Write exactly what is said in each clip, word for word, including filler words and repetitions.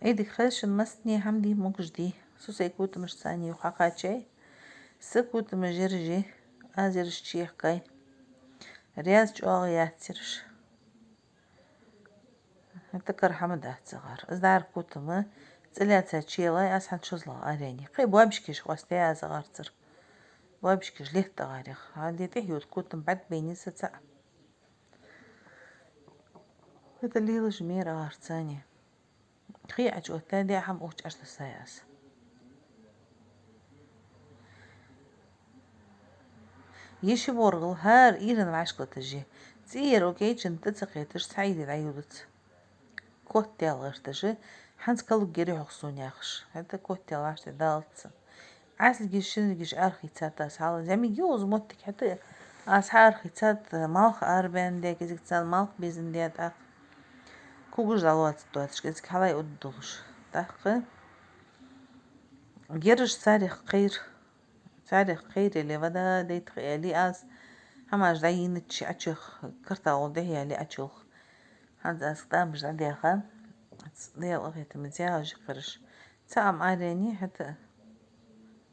Ӏуйре хезача массане хӀама дий, могаш дий. Со сай котамашца цхьана юха хьакхачай. Са котамаш ераш я, аз ераш чуяхкай. Раьза чӀоагӀа яц ераш. ХӀаьта кара хӀама дац цигара. Аз дӀара котам цӀи лаьца чуеллай, аз хӀанз шозлагӀа араяьннай. Кхы боабашкаш къоастаяьй аз агӀарцара. Боабашкаш летта агӀарах. Хьан де тӀехьа йода котам бӀаргабайнай са цаӀ. ХӀаьта лелаш мера агӀарцани. Кхы Ӏочуоттадаь хӀама укх чу Ӏочутасай аз. Е ши боргӀал хӀара Ӏуйран вӀашкалаташ я. ЦӀийра укх Ӏуйчун тӀа ца кхеташ, цхьа Ӏуйре дӀайодац. Котдаьла гӀерташ я, хӀанз калуг гери хьох сона яхаш. ХӀаьта котдаьла вӀаштӀехьадалац. Ӏаьсилгаш, шинаргаш арахийцад аз хьал. ЗӀамига я укхаза моттиг, хӀаьта аз хьаарахийцад, малх арабаьнна да, кӀезига царна малх безам баьб тӀаккха. Когаш дӀалоацаргдоацаш, кӀезига хьалай удда долаш. ТӀаккха ераш царех кхайра, царех кхайра яле, вада дайта ха яле аз, хӀамаш дӀайийнача Ӏочуяха, картагӀолла дӀаяьле Ӏочуйолх. ХӀанз аз тӀамаш дӀадаьха, Даьла къахетамца ягӀаш я кхераш. ЦаӀ-м араяьннай, хӀаьта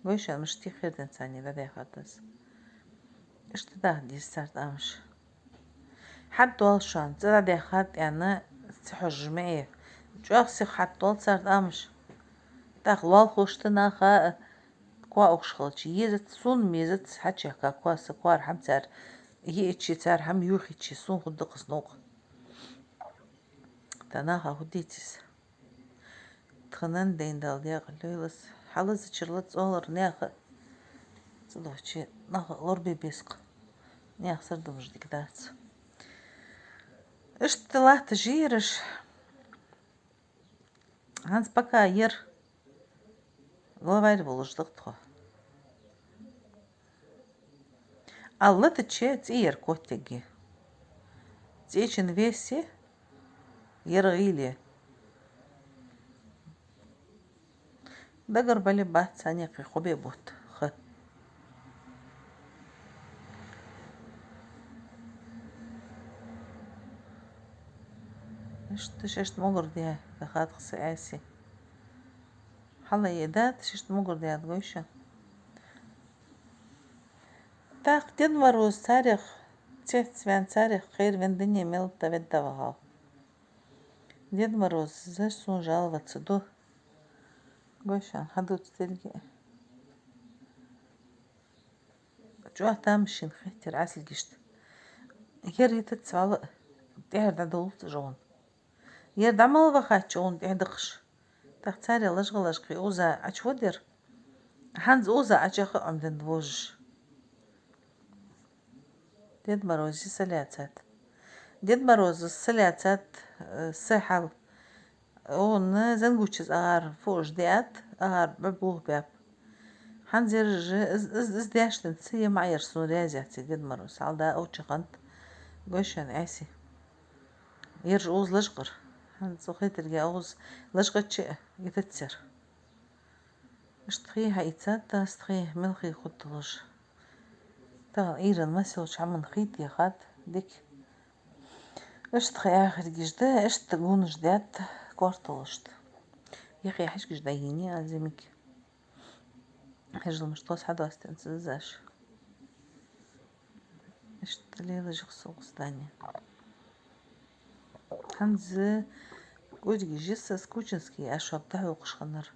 гой шоана, мишта херденца царна дӀадаьхад аз. Иштта даха деза цар тӀамаш. ХьатӀадоал шоана, цӀи дӀадаьхад аьнна, ца хьожаш ма Ӏе. ЧӀоагӀа сиха хьатӀадоал цар тӀамаш. ТӀаккха лоалахошта наха коа укхаш хилча езац, сона ма езац, хьачуяхка коа са коара хӀама цар йиача, цар хӀама юхийча, сона хургда-кх из новкъа. ТӀаккха наха фу дийца из? Тха нанна дайна Дала даькъала йойла из. Хьалазачарла цӀолара наьха цӀи дохче, наха лорабе беза-кх. Наьха сардамаш дика дац. Иштта латташ я ераш. ХӀанз пока ер главарь волаш да-кх тхо. Аллатаче цӀийра коттиг я. ЦӀечун весе ер гӀийла я. Дагара бале бац цхьанне кхы кхо бе бутт ха. Иштта шоашта могар де дахад-кх са, Ӏаьси. Хьалаедад, шоашта могар де гой шоана. ТӀаккха Дед Мороз царех цецваьнна, царех кхеравенна, дунен мел тӀа ведда вахав. Дед Мороз, заш сона жаловаться ду. Гой шоана, хьадувца деррига а. ЧӀоагӀа тамашийна хетар Ӏаьсилгашта. Ер йитац вӀалла а, тӀехьара дӀадовлац уж гӀун. Ер дӀа мел вахача гӀун тӀехьа дакхаш. ТӀаккха царех лачкъа-лачкъа укхаза Ӏочувода ер. ХӀанз укхаза Ӏочуяха Ӏомадаь вожаш. Дед Морозе са лаьцад. Дед Мороза са лаьцад, э, са хьал. Укхунна зангучаз агӀар фуаш диад, агӀар бӀу бух баьб. ХӀанз ераш, из, из, из даьшта ца е маӀа ер сона раьза яц, Дед Мороз. Хьалда овча хант гой шоана, Ӏаьси. Ераш укхаза лачкъара. ХӀанз цу хетарга укхаза лачкъача а йитац ер. Иштта хий хьаийцад аз, тха мел хий хургдолаш. Тахан Ӏуйран масса йолча хӀаман хий техад дика. Иштта тха яхаргаш да, иштта гонаш даьд кортолашта. Юхе хьажкӀаш дӀайийна аз зӀамига. ХӀажал мишта хоза хьадоастадаьд цу дезаш. Иштта лелаш я-кх со укхаза дани. ХӀанз кӀоргаш я са, Кучинский Ӏашоп дӀахьокхаш хиннар.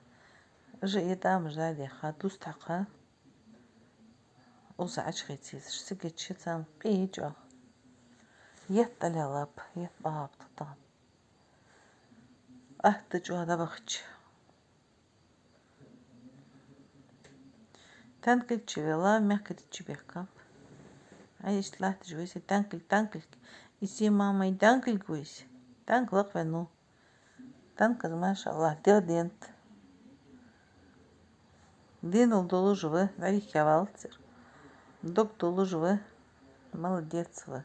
Уж а тӀамаш дӀадаьха, дус тӀаккха. Укхаза Ӏочухийца езаш, сигача царна къе я чӀоагӀа. Етт тӀалелаб, етт багӀаб тха тахан. Атта чӀоагӀа дӀабахача. Танкилг чу вела, мехкарий чу бехкаб. Ай, иштта латташ вайса танкилг, танкилг. Иси мамай танкилг вайса. Танк лакхвеннав. Танк из, машаллахӀ, дегӀ денад. Денал долаш ва, дӀавихья валац ер. Дог долаш ва, молодец ва.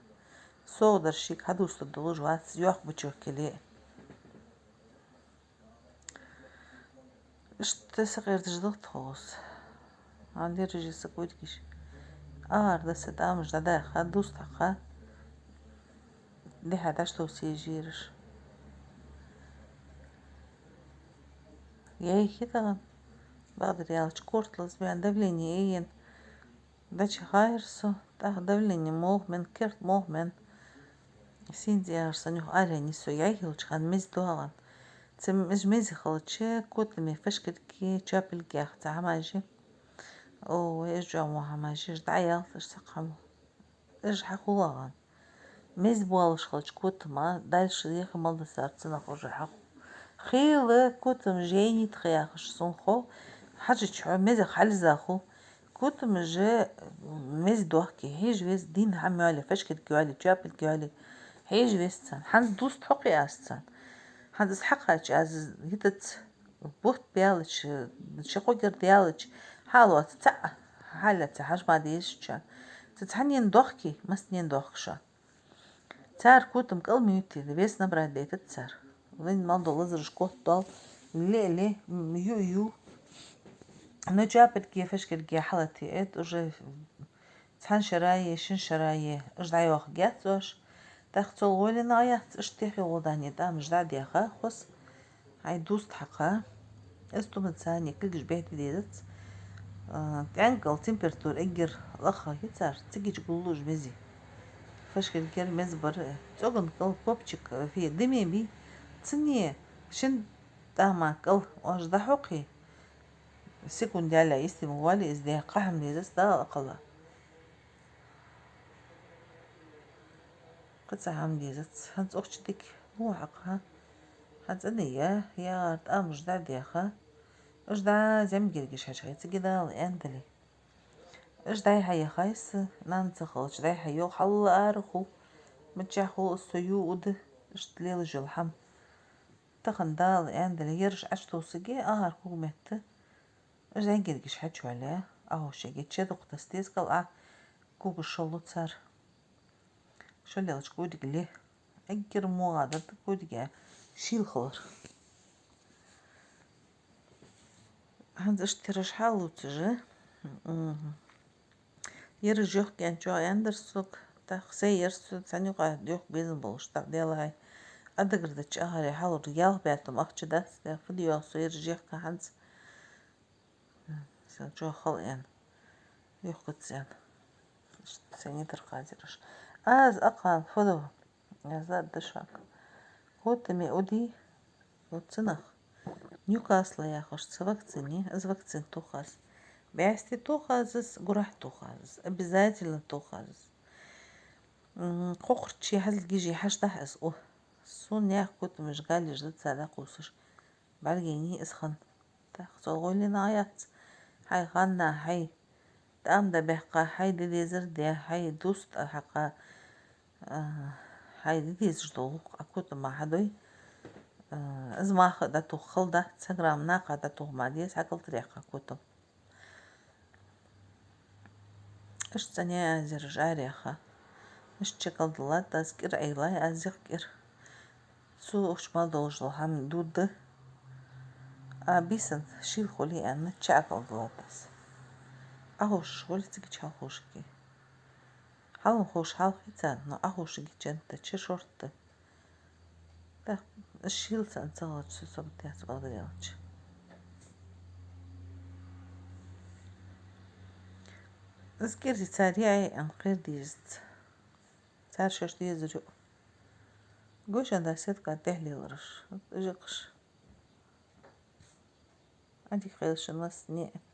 СогӀдаршка хьадувцалургдолаш вац, йоккха бычок киле. Иштта сакъердаш да-кх тхо укхаза. Ан дерригаш са кӀоргаш. АгӀар да са, тӀамаш дӀадаьха, дус тӀаккха. Дехьа дӀачутоссийя ераш. Яй хи тахан. Бакъдар аьлча, корта лазабаьнна, давлени яйна. Дача хайра со, тӀаккха давлени молха менна, керта молха менна. Сийна цӀи яхаш санна юха араяьннай со, яй хилча хана меза доагӀа. Цу мез-, меза хилча, котами фашкилги, чапилги яха цхьа хӀамаш я. О, вай, уж чӀоагӀа во хӀамаш я, уж дӀаяллалца, уж цхьаккха хӀама. Уж хьахул хьона. Меза болаш хилча котама, дальше яха мел да цар цунах уже хьахул. Хийла котам жейни тха яхаш сона хов, хьажача хьо мезах хьалъиза хул. Котам же меза дохке, хьежа веза, дийнахьа-м йоалае, фашкилг йоалае, чапилг йоалае, хьежа веза царна. ХӀанз дувст хьокхе аз царна. ХӀанз аз хьакхача, аз йитац, бутт баьлча, ши-кхо керда яьлча, хьалоаца цхьаъ, хьалаьца хьажа ма дезача. Цу цхьаннена дохке, массанена дохк шо. Цар котам кӀал ма йойтте, вес набрать дайтац цар. Вайна мел дола лазараш котдоал, ле а ле, м, ю а ю. Но чапилги, фашкилги хьалатае, это уже цхьан шера е, шин шера е, уж дӀайоахаргьяц оаш. ТӀаккха цул гӀоле нагӀа яц, иштта тӀехьа гӀо дани тӀамаш дӀадаьха хоза. Хьай дувст хьакха. Из тумаца ни кагаш бехке дезац. А, тӀенкӀал температура эггара лаха хи цар, цига гуллуш мези. Фашкилгера меза бар, цӀоган кӀал копчик, фе, дыме бий. Цунна шин тӀама кӀал оаш дӀахьокхе, секунд яьлча йисте ма вале из, дехка хӀама дезац, Дала акхалла. Кхы цхьа хӀама дезац. ХӀанз укх чу дика во хьакха. ХӀанз цӀена я, яхар тӀамаш дӀадаьха. Уж дӀа зӀамига гергаш хьачухе, цига Дала аьнна дале. Уж дӀай-хьай яхай са, нана ца хилча дӀай-хьай йоах, хьалла ара хул. Мичахьа хул, со ю уда, иштта лелаш йола хӀама. Тахан Дала аьнна дале, ераш Ӏочутувсаге, ахар кога метта. Уж зӀамига гергаш хьачувале, ахуш шеге чедукха тасса деза, кӀал Ӏа когаш шоллу цар. Шоллаелча кӀудига ле. Эггара во гӀадат кӀудига шийла хилар. ХӀанз иштта ераш хьаллувцаш а. Мгм. Ераш йохка аьнна чӀоагӀа аьннадар сога, тӀаккха сай ераш цу цхьан юкъа йохка безам болаш, тӀаккха Даьла хьай. Ӏа дагардича ахаре хьалур ялх бӀаь тума ахча дац, тӀаккха фу де йоах со ераш йохка хӀанз. Сел чӀоагӀа хала аьнна. Йохкац аьнна. Иштта сайна тара хазараш. Аз акхарна фу ду? Аз лаьтта дашаг. Котами уди, вот цунах. Ньюкасла яхаш цхьа вакцина я, из вакцина тох аз. БӀаьсти тох аз из, гурахьа тох аз из. Обязательно тох аз из. М, кхокхарчий хьазилгижи хьаштахь аз у. Сона яха котамаш галеш да ца дӀакхувсаш. БӀаргайайний из хана. ТӀаккха цул гӀоле нагӀа яц. Хьай ханна, хьай тӀам дӀабаьккха, хьай де дезар де, хьай дувст хьакха, а, хьай де дезаш дола гӀулакх Ӏа котама хьадой. А, из маха дӀатоха хала дац, цхьа грамм накха дӀатоха ма деза, хьакӀалтӀаръяьккха котам. Иштта цӀена я аз ераш араяьха. Иштта чакалдаллад аз, кӀира Ӏелай аз, йиха кӀира. Цу укх чу мел долаш дола хӀама дудда. А бийсан шийла хуле аьнна, чакалдаллад аз. Ӏаховшаш хуле, цига хьалхашка. Хьалхашка хьалхашка, но Ӏаховшаш гича чу шортта. ТӀаккха шийла царна ца хилча, со сабат яц, бакъдар аьлча. Из кӀира цар яй аьнна кхера дезац. Цар шоашта дезар ю. Гошан да сетка тӀехьа лелараш. Жикхаш. Ӏадика хийла шун массане а.